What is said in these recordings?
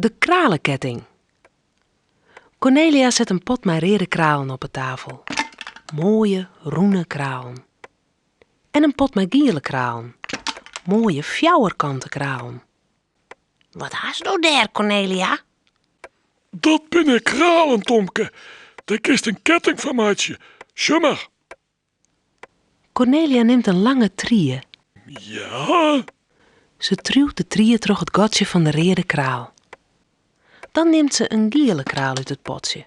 De kraleketting. Cornelia set in pot mei reade kralen op 'e tafel. Moaie, rûne kralen. En in pot mei giele kralen. Moaie fjouwerkante kralen. Wat hasto dêr, Cornelia? Dat binne kralen, Tomke. Dêr kinst in ketting fan meitsje. Sjoch mar. Cornelia nimt in lange trie. Ja? Se triuwt de trie troch it gatsje fan de reade kraal. Dan nimt se in giele kraal út it potsje.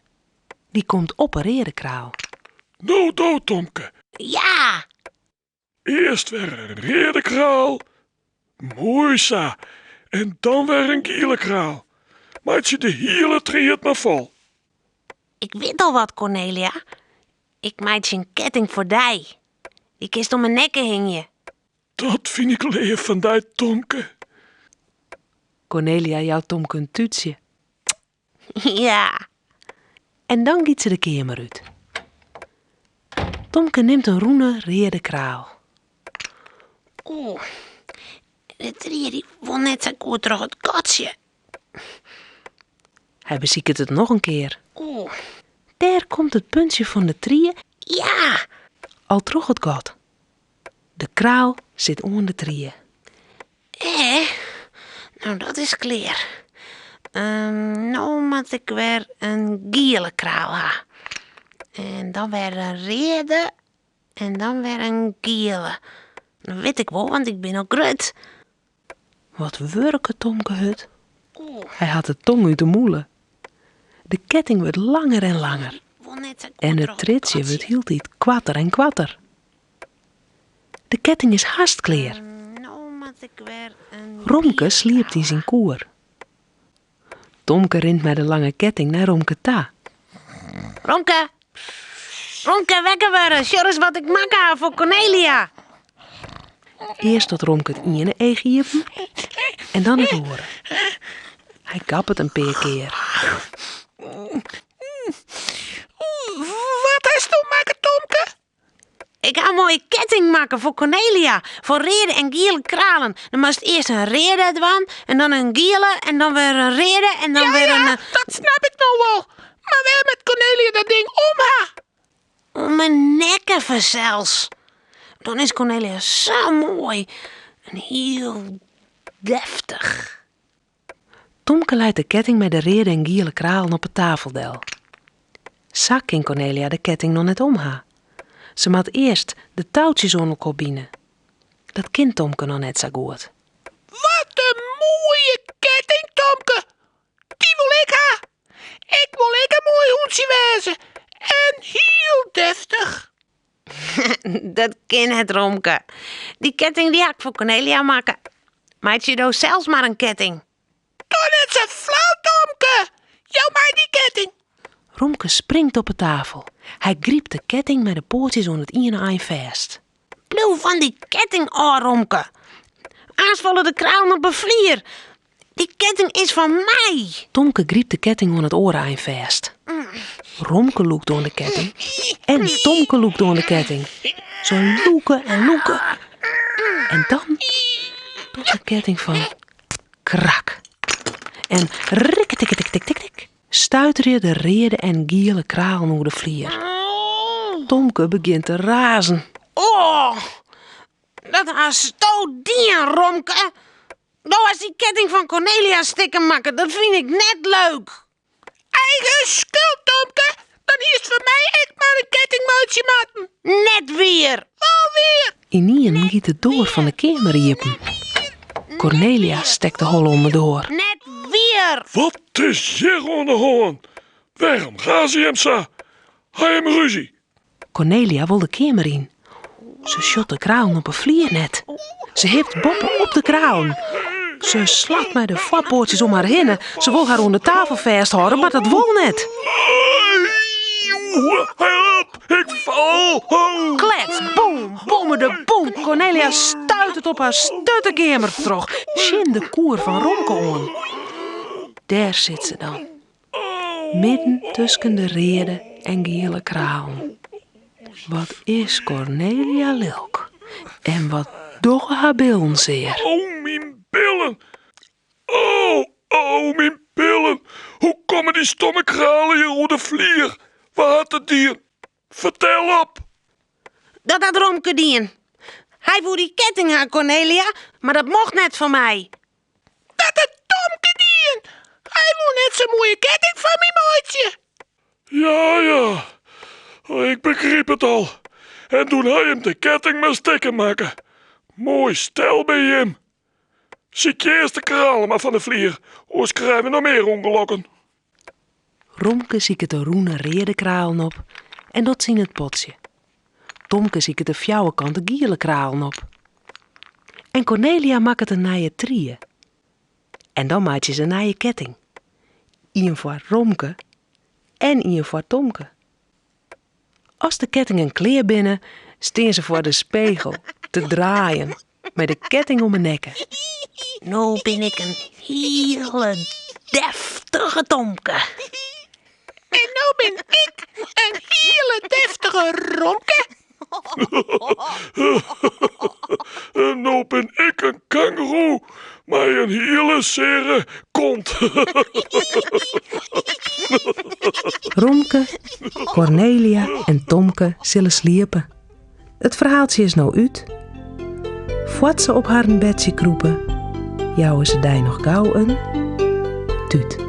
Dy komt op 'e reade kraal. No do, Tomke. Ja! Earst wer in reade kraal. Moai sa. En dan wer in giele kraal. Meitsje de hiele tried mar fol. Ik wit al wat, Cornelia. Ik meitsje in ketting foar dy. Dy kinst om 'e nekke hingje. Dat fyn ik leaf fan dy, Tomke. Cornelia jout Tomke in tútsje. Ja. En dan giet se de keamer út. Tomke nimt in rûne reade kraal. Oeh, de trie dy wol net sa goed troch it gatsje. Hy besiket it noch in kear. Oeh. Dêr komt it puntsje fan de trie Ja! al troch it gat. De kraal sit oan de trie. Eh, no dat is klear. No moat ik wer in giele kraal ha. En dan wer in reade en dan wer in giele. Dat wit ik wol, want ik bin al grut. Wat wurket Tomke hurd. Hy hat de tong út de mûle. De ketting wurdt langer en langer. En it triedsje wurdt hieltyd koarter en koarter. De ketting is hast klear. Romke sliept yn syn koer. Tomke rint mei de lange ketting nei Romke ta. Romke! Romke, wekker wurde! Sjoch ris wat ik makke ha foar Cornelia! Earst docht Romke it iene each iepen en dan it oare. Hy gappet in pear kear. Wat hasto makke, Tomke? Ik ha in moaie ketting makke foar Cornelia, fan reade en giele kralen. Dan moatst earst in reade dwaan en dan in giele en dan wer in reade en dan Ja, wer in... ja, dat snap ik no wol. Mar wêr moat Cornelia dat ding om ha? Om 'e nekke fansels. Dan is Cornelia sa moai en hiel deftich. Tomke leit de ketting mei de reade en giele kralen op 'e tafel del. Sa kin Cornelia de ketting noch net om ha. Se moat earst de toutsjes oan elkoar bine. Dat kin Tomke noch net sa goed. Wat in moaie ketting, Tomke! Dy wol ik ha! Ik wol ek in moai hûntsje wêze en hiel deftich. Dat kin net, Romke. Dy ketting dy ha ik foar Cornelia makke. Meitsje do sels mar in ketting. Doch net sa flau, Tomke. Jou my dy ketting. Romke springt op 'e tafel. Hy grypt de ketting mei de poatsjes oan it iene ein fêst. Bliuw fan dy ketting ôf, Romke. Aanst falle de kralen op 'e flier. Dy ketting is fan my. Tomke grypt de ketting oan it oare ein fêst. Romke lûkt oan de ketting en Tomke lûkt oan de ketting. Se lûke en lûke. En dan docht de ketting fan krak. En rikketikketiktiktiktik stuiterje de reade en giele kralen oer de flier. Tomke begjint te razen. Oh, dat hasto dien, Romke. Do hast dy ketting fan Cornelia stikken makke, dat fyn ik net leuk. Eigen skuld, Tomke. Dan hiest foar my ek mar in ketting meitsje moatten. Net wier. Wol wier. Ynienen giet de doar fan de keamer iepen. Cornelia stekt de holle om 'e doar. Net wier. Wat is hjir oan de hân? Wêrom raze jim sa? Ha jim rúzje? Cornelia wol de keamer yn. Se sjocht de kralen op 'e flier net. Se hipt boppe op de kralen. Se slacht mei de foarpoatsjes om har hinne. Se wol har oan de tafel fêsthâlde, mar dat wol net. Help, ik fal! Klets, boem, bomme de boem. Cornelia stuitet op har stuttekeamer troch tsjin de koer fan Romke oan. Dêr sit se dan. Midden tusken de reade en giele kralen. Wat is Cornelia lilk en wat dogge har billen sear. Oh, myn billen! Oh, oh, myn Billen, hoe komme dy stomme kralen hjir oer de flier? Wa hat it dien? Fertel op! Dat hat Romke dien. Hy woe dy ketting ha, Kornelia, mar dat mocht net fan my. Dat hat Tomke dien. Hy woe net sa'n moaie ketting foar my meitsje. Ja, ja, ik begryp it al. En doe ha jim de ketting mar stikken makke. Moai stel by jim. Sykje earst de kralen mar fan de flier, oars krije we noch mear ûngelokken. Romke siket de rûne reade kralen op en docht se yn it potsje. Tomke siket de fjouwerkante giele kralen op. En Kornelia makket in nije trie. En dan meitsje se in nije ketting. Ien foar Romke en ien foar Tomke. As de kettingen klear binne, stean se foar de spegel te draaien mei de ketting om 'e nekke. No bin ik in hiele deftige Tomke. En no bin ik in hiele deftige Romke. En no bin ik in kangoeroe mei in hiele seare kont. Romke, Kornelia en Tomke sille sliepe. It ferhaaltsje is no út. Foar't se op harren bedsje krûpe, jouwe se dy noch gau in tút.